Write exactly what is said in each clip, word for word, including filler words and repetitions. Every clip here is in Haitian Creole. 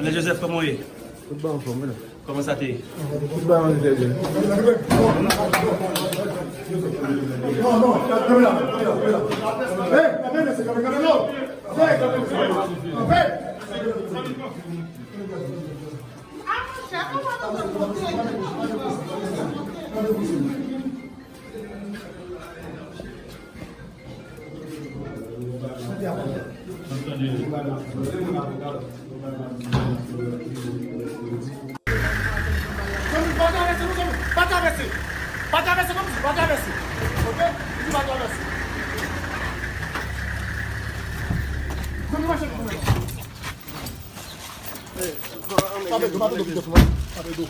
Lè Joseph, kòman w ye? Tout bagay anfòm, wi. Kòman sa te ye? Tout bagay anfòm, trè byen. Pa travèse, non, zanmi. Pa travèse. Pa travèse, kòmsi, pa travèse. Oke? Li di pa travèse. Zanmi, mache pou mwen. Tape do, tape do, tape do.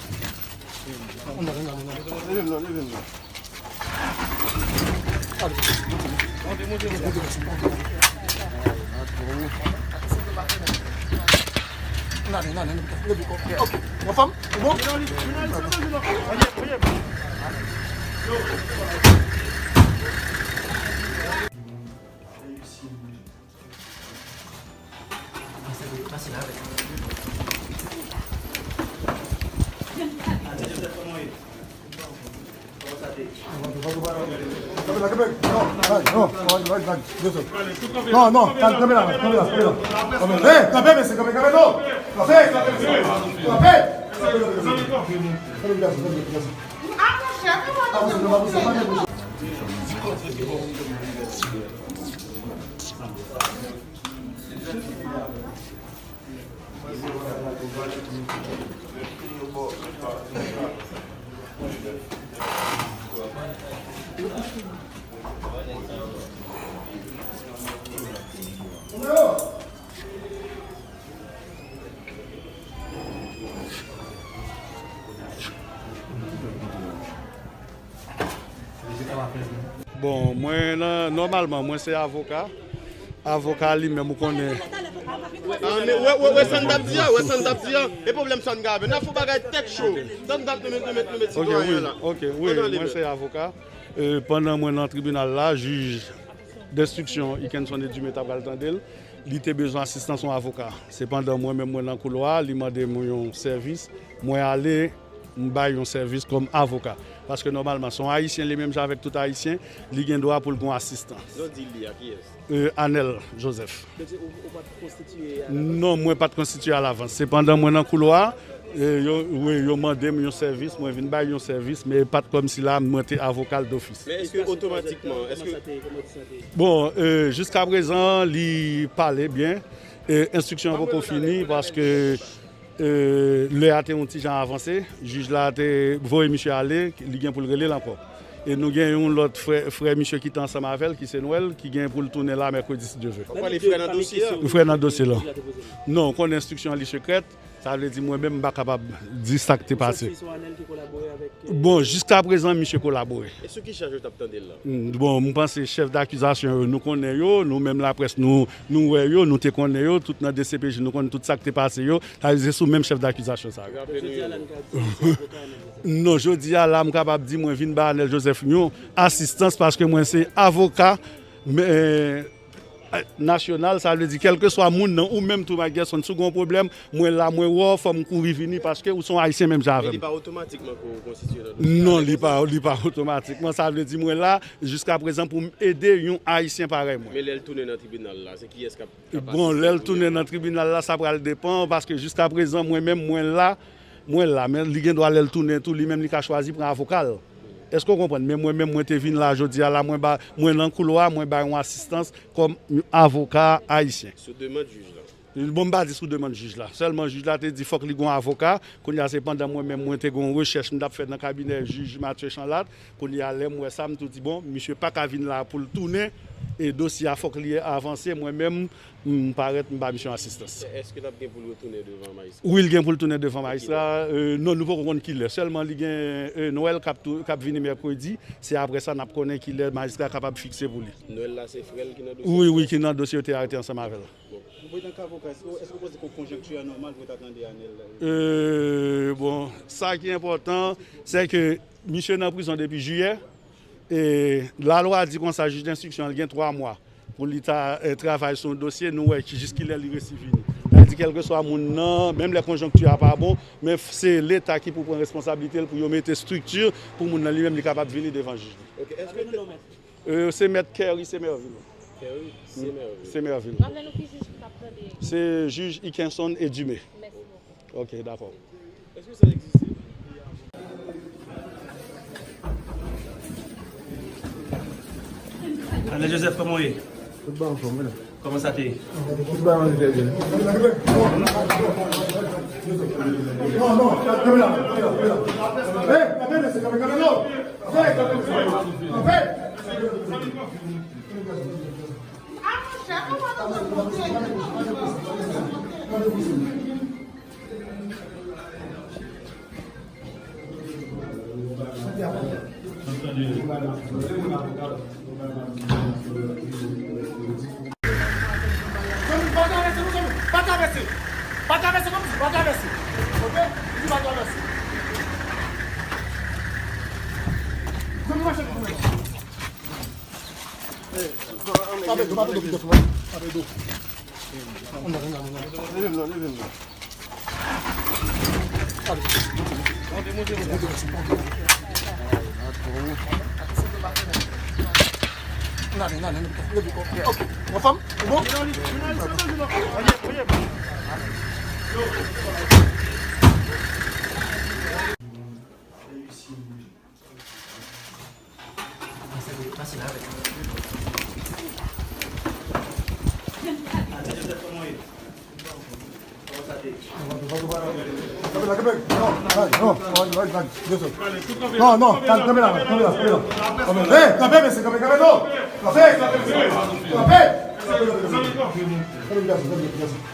Leve m nan, leve m nan. Anfòm? Bon? Non, non, kanpe la, kanpe la, kanpe la. Hey, kanpe, mesye, kanpe, kanpe, non. Kanpe, kanpe, mesye, kanpe. Kanpe, kanpe, kanpe. Bon, mwen nan, nòmalman, mwen se avoka. Avoka li menm, ou konnen. Ah, men wè, wè, wè sa n t ap di a, wè sa n t ap di a. E pwoblèm sa n gen avè l. N ap fè yon bagay tèt cho. Tann dat nou met, nou met, nou met sitwayen an la. Ok, wi, mwen se avoka. E, pandan mwen nan tribinal la, jij denstriksyon Ikenson Edumé ta pral tande l. Li te bezwen asistans yon avoka. Sepandan, mwen menm, mwen nan koulwa a, li mande m yon sèvis. Mwen ale, m bay yon sèvis kòm avoka. Paske nòmalman, se yon Ayisyen, li menm jan avèk tout Ayisyen, li gen dwa pou l gen yon asistans. Lè w di li a, kiyès? E, Anel Joseph. Donk, se ou, ou pa t konstitiye alavans? Non, mwen pa t konstitiye alavans. Sepandan, mwen nan koulwa a, e, yo, wi, yo mande m yon sèvis, mwen vin bay yon sèvis, men pa t kòmsi la, mwen te avoka l dofis. Men èske otomatikman, èske... Bon, e, jiskaprezan, li pale byen. E, enstriksyon an poko fini, paske E, lè a te yon ti jan avanse, jij la te voye misye ale, li gen pou l rele l ankò. E nou gen yon lòt frè, frè misye ki te ansanm avè l, ki se Nwèl, ki gen pou l tounen la mèkredi, si Dye vle. Ou pale frè nan dosye a? Frè nan dosye la. Non, ou konnen enstriksyon an li sekrèt, sa vle di mwen menm m pa kapab di sa k te pase. Bon, jiskaprezan, misye kolabore. E sou ki chaj yo t ap tande l la? Mm, bon, m panse chèf dakizasyon yo, nou konnen yo, nou menm laprès, nou, nou wè yo, nou te konnen yo, tout nan D C P J, nou konn tout sa k te pase yo. Sa vle di se sou menm chèf dakizasyon sa yo. Non, jodi a la, m kapab di mwen vin bay Anel Joseph yon asistans paske mwen se avoka, men, nasyonal, sa vle di kèlkeswa moun nan ou menm tou, Mike Gerson, si w gen yon pwoblèm, mwen la, mwen wè w, fò m kouri vini paske ou se yon Ayisyen menm jan avè m. Men li pa otomatikman ke w konstitiye nan dosye a? Non, li pa, li pa otomatikman. Sa vle di mwen la, jiskaprezan, pou m ede yon Ayisyen parèy mwen. Men lè l tounen nan tribinal la, se kiyès k ap Bon, lè l tounen nan tribinal la, sa pral depann, paske jiskaprezan, mwen menm, mwen la, mwen la, men li gen dwa lè l tounen tou, li menm li ka chwazi pran avoka l. Èske w konprann? Men mwen menm, mwen te vin la jodi a la, mwen ba, mwen nan koulwa, mwen bay yon asistans kòm yon avoka ayisyen. Sou demann jij la? Bon, m pa di sou demann jij la. Sèlman jij la te di fòk li gen yon avoka. Kounye a, se pandan mwen menm, mwen te gen yon rechèch m t ap fè nan kabinè jij Mathieu Chanlat. Kounye a, lè m wè sa, m tou di, bon, misye pa ka vin la pou l tounen, e dosye a fòk li avanse, mwen menm, m parèt, m ba misye yon asistans. Èske n ap gen pou l retounen devan majistra? Wi, l gen pou l tounen devan majistra. E, non, nou poko konn kilè. Sèlman li gen, e, Nwèl k ap tou, k ap vini mèkredi. Se apre sa n ap konnen kilè majistra kapab fikse pou li. Nwèl la, se frè l ki nan dosye? Wi, wi, ki nan dosye yo te arete ansanm avè l. Bon. Bon, etan ke avoka, èske, èske w panse ke konjonkti a nòmal pou yo ta tande Anel? E, bon, sa ki enpòtan, se ke misye nan prizon depi jiyè. E lalwa di konsa, jij denstriksyon an, li gen twa mwa pou li ta, e, travay sou yon dosye, nou wè ki, jis kilè li resi vini. Sa Sa di kèlkeswa moun nan, menm lè konjonkti a pa bon, men se Leta ki pou pran responsablite l pou yo mete estrikti pou moun nan li menm li kapab vini devan jij li. Ok, èske te... Euh, se mèt Kerry Semerville. Kerry Semerville. Semerville. Raple nou ki jij ki t ap tande. Se jij Ikenson Edumé. Mèsi bokou. Ok, dakò. Èske sa egziste? Anel Joseph, kòman w ye? Tout bon, anfòm, wi. Kòman sa te ye? Tout bon, wi, trè byen. Non, non, kanpe la, kanpe la, kanpe la. Hey, kanpe, mesye, kanpe, kanpe, non. Hey, kanpe, kanpe. Zanmi, pa travèse, non, zanmi. Pa travèse. Pa travèse kòmsi, pa travèse. Ok? Di pa travèse. Zanmi, mache pou mwen. Tape do, tape do, tape do. Ann, ann, ann, ann. Leve m nan, leve m nan. Ann ale, ann ale, ann ale. Ok. Anfòm? Ou bon? Non, non, kanpe la, kanpe la, kanpe la. Hey, kanpe, mesye, kanpe, kanpe, non. Kanpe, kanpe, mesye. Kanpe. Kanpe, kanpe, kanpe, kanpe.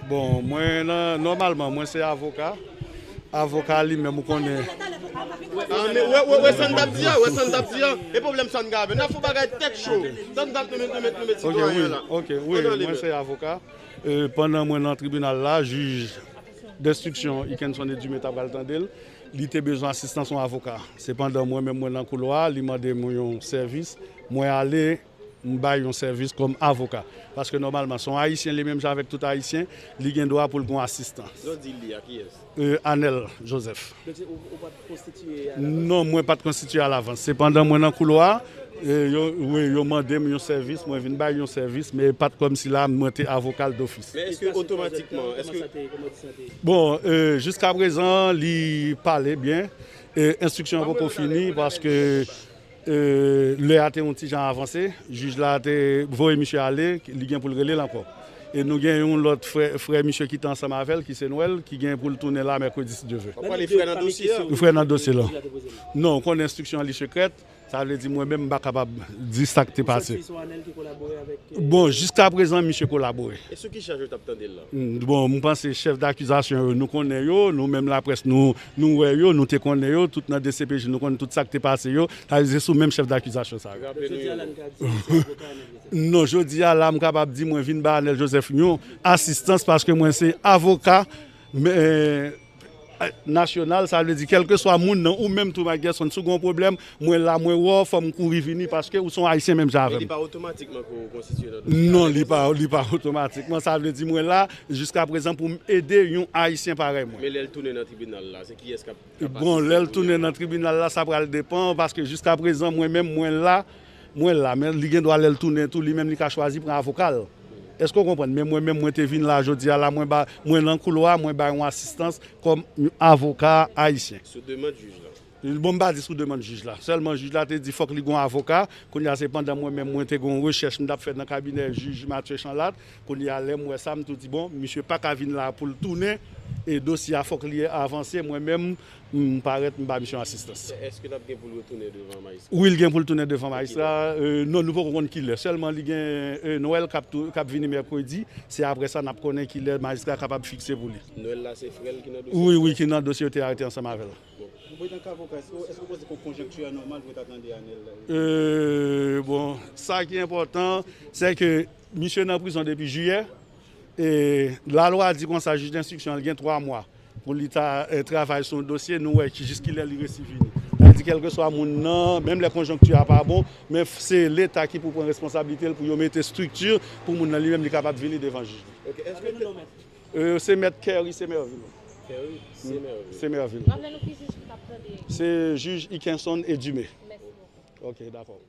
Bon, mwen nan, nòmalman, mwen se avoka. Avoka li menm, ou konnen. Ah, men wè, wè, wè sa n t ap di a, wè sa n t ap di a. E pwoblèm sa n gen avè l. N ap fè yon bagay tèt cho. Sa n t ap nou met, nou met, nou met sitwayen an la. Ok, wi, mwen se avoka. Euh, pandan mwen nan tribinal la, jij denstriksyon Ikenson Edumé ta pral tande l, li te bezwen asistans yon avoka. Sepandan, mwen menm mwen nan koulwa, li mande m yon sèvis, mwen ale, m bay yon sèvis kòm avoka. Paske nòmalman, se yon Ayisyen, li menm jan avèk tout Ayisyen, li gen dwa pou l gen yon asistans. Lè w di li a, kiyès? Euh, Anel Joseph. Donk, se ou, ou pa t konstitiye alavans? Non, mwen pa t konstitiye alavans. Sepandan, mwen nan koulwa, e, yo, wi, yo mande m yon sèvis, mwen vin bay yon sèvis, men pa t kòmsi la, mwen te avoka l dofis. Men èske otomatikman, èske... Bon, euh, jiskaprezan, li pale byen. E, enstriksyon an poko fini, paske E, lè a te yon ti jan avanse, jij la te voye misye ale, li gen pou l rele l ankò. E nou gen yon lòt frè, frè misye ki te ansanm avè l, ki se Nwèl, ki gen pou l tounen la mèkredi, si Dye vle. W ap pale frè nan dosye a? Frè nan dosye la. Non, ou konnen enstriksyon an li sekrèt, sa vle di mwen menm m pa kapab di sa k te pase. Bon, jiskaprezan, misye kolabore. E sou ki chaj yo t ap tande l la? Mm, bon, m panse chèf dakizasyon yo, nou konnen yo, nou menm laprès, nou, nou wè yo, nou te konnen yo, tout nan D C P J, nou konn tout sa k te pase yo, sa vle di se sou menm chèf dakizasyon sa yo. Raple nou yo. Non, jodi a la, m kapab di mwen vin ba Anel Joseph yon asistans paske mwen se avoka, men, nasyonal, sa vle di kèlkeswa moun nan, ou menm tou, Mike Gerson, si w gen yon pwoblèm, mwen la, mwen wè w, fò m kouri vini, paske ou se yon Ayisyen menm jan avè m. Men li pa otomatikman ke w konstitiye nan dosye a? Non, li pa, li pa otomatikman. Sa vle di mwen la, jiskaprezan, pou m ede yon Ayisyen parèy mwen. Men lè l tounen nan tribinal la, se kiyès k ap, k ap asiste l? Bon, lè l tounen nan tribinal la, sa pral depann, paske jiskaprezan, mwen menm, mwen la, mwen la, men li gen dwa lè l tounen tou, li menm li ka chwazi pran avoka l. Èske w konprann? Men mwen menm, mwen te vin la jodi a la, mwen ba, mwen nan koulwa, mwen bay yon asistans kòm yon avoka ayisyen. Sou demann jij la. Bon, m pa di sou demann jij la. Sèlman jij la te di fòk li gon avoka. Kounye a se pandan mwen menm mwen te gon rechèch m t ap fè nan kabinè jij Mathieu Chanlat. Kounye a lè m wè sa, m tou di bon, misye pa ka vin la pou l tounen. E dosye a fòk li avanse. Mwen menm, m parèt, m ba misye yon asistans. Èske l ap gen pou l retounen devan majistra? Wi, l gen pou l tounen devan majistra. Euh, non, nou poko konn kilè. Sèlman li gen euh, Noël k ap tou- k ap vini mèkredi. Se apre sa n ap konnen kilè majistra kapab fikse pou li. Noël la se frè l ki nan dosye? Wi, wi, ki nan dosye yo te arete ansanm avè l. Bon. Ou antanke avoka, èske èske w panse ke konjonkti a nòmal pou yo ta tande Anèl? Euh, bon, sa ki enpòtan, se ke misye nan prizon depi jiyè. E lalwa di konsa, jij denstriksyon an gen twa mwa pou li ta eh, travay sou yon dosye, nou wè ki jis kilè li resi vini. Sa vle di kèlkeswa moun nan, menm lè konjonkti a pa bon, men se Leta ki pou pran responsablite l pou yo mete estrikti pou moun nan li menm li kapab vini devan jij. Ok, èske... Euh, se mèt Kerry Semerville. Kerry Semerville. Semerville. Raple nou ki jij ki t ap tande. Se jij Ikenson Edumé. Mèsi bokou. Ok, dakò.